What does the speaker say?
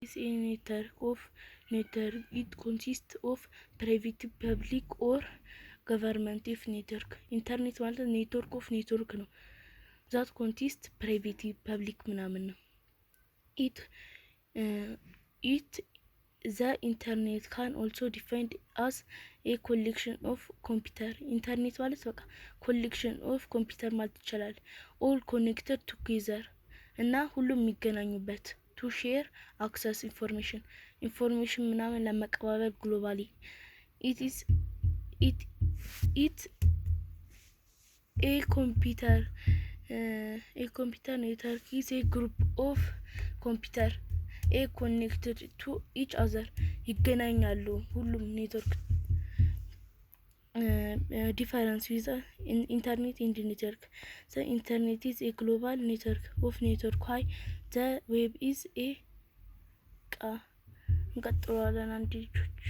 Is a network of network. It consist of private, public or government of network። ኢንተርኔት ማለት network of network ነው። That consist private, public ምናምን ነው። It the internet can also defined as a collection of computer። ኢንተርኔት ማለት በቃ collection of computer ማለት ይቻላል። All connected together እና ሁሉም የሚገናኙበት to share, access information, information ምናምን ለመቀባበል globally. It a computer network is a group of computer a connected to each other። ይገናኛሉ ሁሉም network። Difference with internet and network: the internet is a global network of network, while the web is a ቃ እንቀጥለዋለን አንድ ልጆች።